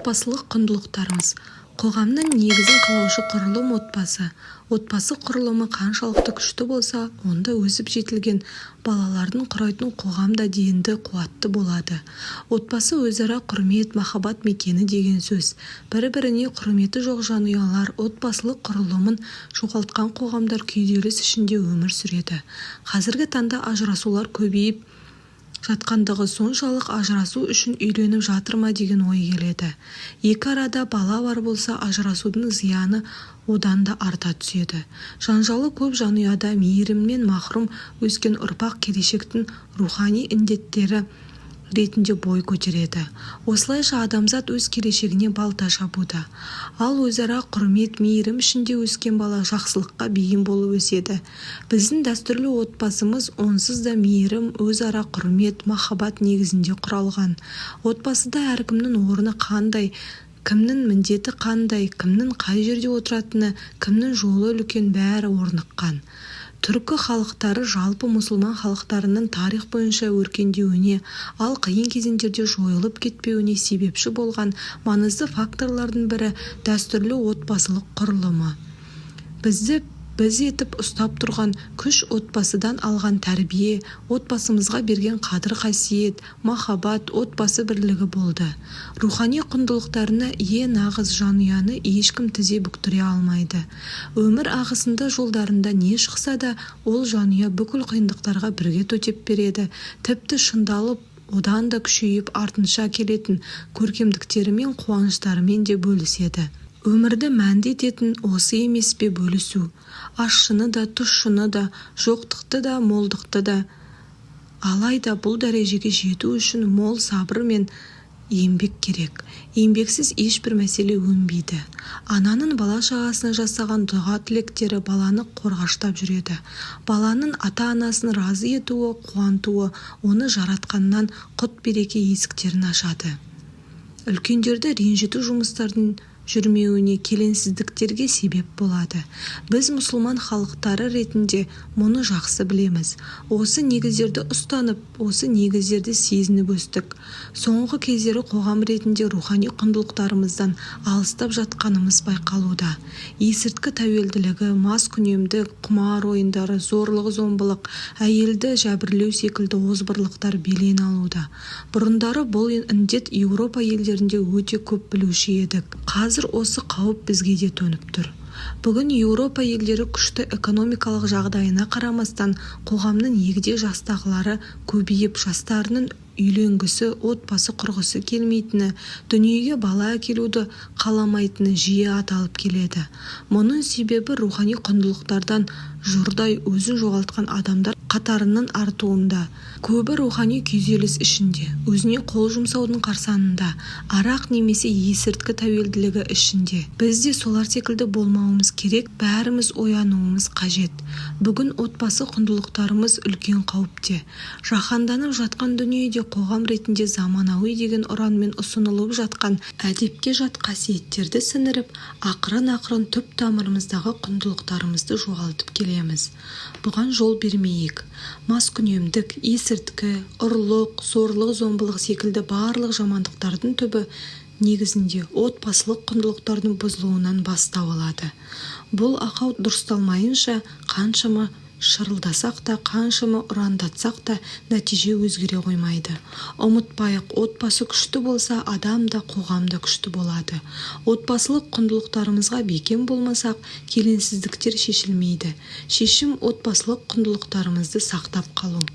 Отбасылық құндылықтарымыз. Қоғамның негізін қалаушы құрылым отбасы. Отбасы құрылымы қаншалықты күшті болса, онда өсіп жетілген балалардың құрайтын қоғам да денді, қуатты болады. Отбасы өзара құрмет, махаббат мекені деген сөз. Бір-біріне құрметі жоқ жанұялар, отбасылық құрылымын жоғалтқан қоғамдар күйзеліс ішінде өмір сүреді. Қазіргі таңда ажырасулар көбейіп жатқандығы соншалық, ажырасу үшін үйленіп жатыр ма деген ой келеді. Екі арада бала бар болса, ажырасудың зияны одан да арта түседі. Жанжалы көп жанұяда мейірімнен махрұм өскен ұрпақ келешектің рухани індеттері ретінде бой көтереді. Осылайша адамзат өз келешегіне балта шабуда. Ал өзара құрмет, мейірім ішінде өскен бала жақсылыққа бейім болып өседі. Біздің дәстүрлі отбасымыз онсыз да мейірім, өзара құрмет, махаббат негізінде құралған. Отбасыда әркімнің орны қандай, кімнің міндеті қандай, кімнің қай жерде отыратыны, кімнің жолы үлкен, бәрі орныққан. Түркі халықтары, жалпы мұсылман халықтарының тарих бойынша өркендеуіне, ал қиын кезеңдерде жойылып кетпеуіне себепші болған маңызды факторлардың бірі дәстүрлі отбасылық құрылымы. Бізді біз етіп ұстап тұрған күш отбасыдан алған тәрбие, отбасымызға берген қадір-қасиет, махаббат, отбасы бірлігі болды. Рухани құндылықтарына ие нағыз жанұяны ешкім тізе бүктіре алмайды. Өмір ағысында жолдарында не шықса да, ол жанұя бүкіл қиындықтарға бірге төтеп береді, тіпті шыңдалып, одан да күшейіп, артынша келетін көркемдіктерімен, қуаныштарымен де бөліседі. Өмірді мәнді ететін осы емес пе: бөлісу? Ащыны да, тұщыны да, жоқтықты да, молдықты да. Алайда бұл дәрежеге жету үшін мол сабыр мен еңбек керек. Еңбексіз ешбір мәселе өнбейді. Ананың бала-шағасына жасаған дұға-тілектері баланы қорғаштап жүреді. Баланың ата-анасын разы етуі, қуантуы оны жаратқаннан құт-береке есіктерін ашады. Үлкендерді ренжіту жұмыстардың жүрмеуіне, келеңсіздіктерге себеп болады. Біз мұсылман халықтары ретінде мұны жақсы білеміз. Осы негіздерді ұстанып, осы негіздерді сезініп өстік. Соңғы кездері қоғам ретінде рухани құндылықтарымыздан алыстап жатқанымыз байқалуда. Есірткі тәуелділігі, маскүнемдік, құмар ойындары, зорлық-зомбылық, әйелді жәбірлеу секілді озбырлықтар белең алуда. Бұрындары бұл індет Еуропа елдерінде өте көп білуші едік. Қазір осы қауіп бізге де төніп тұр. Бүгін Еуропа елдері күшті экономикалық жағдайына қарамастан, қоғамның егде жастағылары көбейіп, жастарының үйленгісі, отбасы құрғысы келмейтіні, дүниеге бала әкелуді қаламайтыны жиі аталып келеді. Мұның себебі рухани құндылықтардан жұрдай, өзін жоғалтқан адамдар қатарының артуында. Көбі рухани күйзеліс ішінде, өзіне қол жұмсаудың қарсаңында, арақ немесе есірткі тәуелділігі ішінде. Біз де солар секілді болмауымыз керек, бәріміз оянуымыз қажет. Бүгін отбасы құндылықтарымыз үлкен қауіпте. Жаһанданып жатқан дүниеде қоғам ретінде заманауи деген ұранмен ұсынылып жатқан әдепке жат қасиеттерді сіңіріп, ақырын-ақырын түп тамырымыздағы құндылықтарымызды жоғалтып келеміз. Бұған жол бермейік. Маскүнемдік, есірткі, ұрлық, зорлық-зомбылық секілді барлық жамандықтардың түбі негізінде отбасылық құндылықтардың бұзылуынан бастау алады. Бұл ақау дұрысталмайынша қаншама шырылдасақ та, қаншама ұрандатсақ та, нәтиже өзгере қоймайды. Ұмытпайық, отбасы күшті болса, адам да, қоғам да күшті болады. Отбасылық құндылықтарымызға бекем болмасақ, келеңсіздіктер шешілмейді. Шешім: отбасылық құндылықтарымызды сақтап қалу.